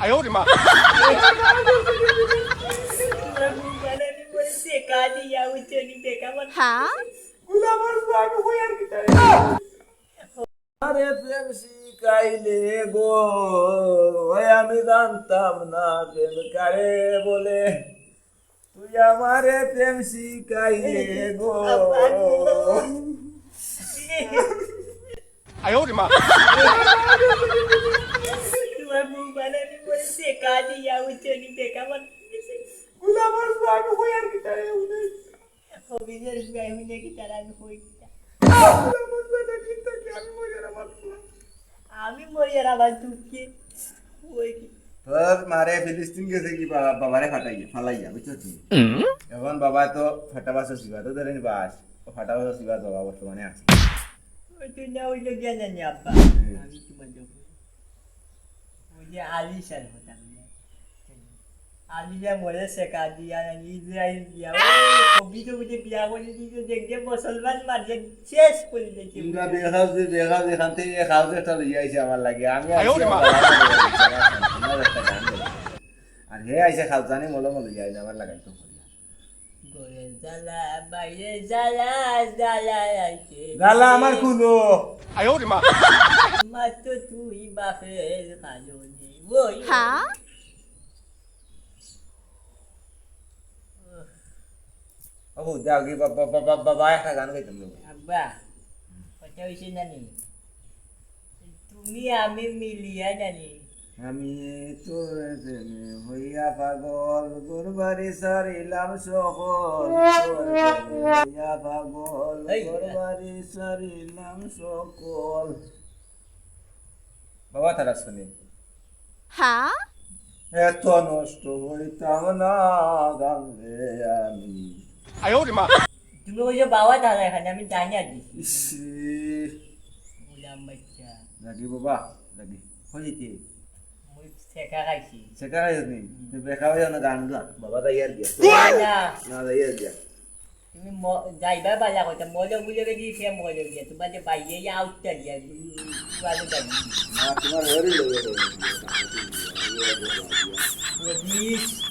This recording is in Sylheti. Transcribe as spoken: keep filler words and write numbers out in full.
আয় ওরে মা। তোমার মুখ বানানি বলছে, কাজে যাও, চলি বেকার। হ্যাঁ? গোলাপর ফুয়া, আমি কই আর কিতা রে? আরে প্রেম শিখাইলে গো, ওই আমি জানতাম না প্রেম কারে বলে। তুই আমারে প্রেম শিখাইলে গো। আয় ওরে মা। তোমার মুখ বানানি বলছে, কাজে যাও, চলি বেকার। গোলাপর ফুয়া, আমি কই আর কিতা রে? অফিসের গায়ে মিলে কি তারা আমি কই দিতা। গোলাপর ফুয়া, দেখি তো কি আমি মরি আর আমার ফুয়া। আমি মরি আর আমার দুঃখে। ওই কি? তোর মারে ফিলিস্তিন গেছে কি বা-, বাবারে ফাটাইয়া, ফালাইয়া, বুঝছস নি? এখন বাবা তো ফাটা বাসো সিবা, তো ধরে নি বাস। ও ফাটা বাসো সিবা বাবা বর্তমানে আছে। ওই তুই না ওই লোক জানে নি আব্বা। হুম। আমি তোমার লোক। ওই যে আলিশার কথা বলে। আলিশা মরে শেখা দিয়া, ইসরায়েল দিয়া। ওই কবি তো বুঝে বিয়া করে দিয়েছে, দেখবে মুসলমান মারিয়ে শেষ করে দিয়েছে। তোমরা বেখাও যে, বেখাও যে, এখান থেকে খাও যে একটা লইয়া আইছে আমার লাগে। আমি আয় ওরে মা। আইছি আমার লাগে। আমার একটা গান দেবো। আর হে আইছে খালজানি মলম লইয়া আইছে আমার লাগাই তো করিয়া। ঘরে জ্বালা, বাইরে জ্বালা, জ্বালা আইছে। জ্বালা আমার কুলো। আয় ওরে মা। মাত্র তুই বাপের কারণে। ওই। হ্যাঁ? ও, যাও কি বা-, বা-, বা-, বা-, বাবা একটা গান গাইতাম রে। আব্বা, কথা হইছে না নি? তুমি আমি মিলিয়া জানি। আমি তোর প্রেমে হইয়া পাগল, ঘরবাড়ি ছাড়িলাম সকল। তোর প্রেমে হইয়া পাগল, এই। ঘরবাড়ি ছাড়িলাম সকল। বাবা তারা শুনি। হ্যাঁ? এত নষ্ট হইতাম না জানলে আমি। আয় ওরে মা। তুমি ওই যে বাবা দাদা এখানে আমি জানি আর কি। ইস রে। গোলাম বাচ্চা। লাগি বাবা, লাগি। হইতে। মুই শেখা খাইছি। শেখা খাইছ নি? হুম। তুই বেকা হয়ে না গান গা। বাবা যাই আর গিয়া। না। না, যাই আর গিয়া। তুমি ম-, যাইবা বালা কথা, মজা বুঝে গেছি, সে মজা গিয়া। তোমার যে বাইরে ইয়া আউটটা দিয়া, বাজে যাবি। না, তোমার ঘরে লইয়া যাবো। রবিশ।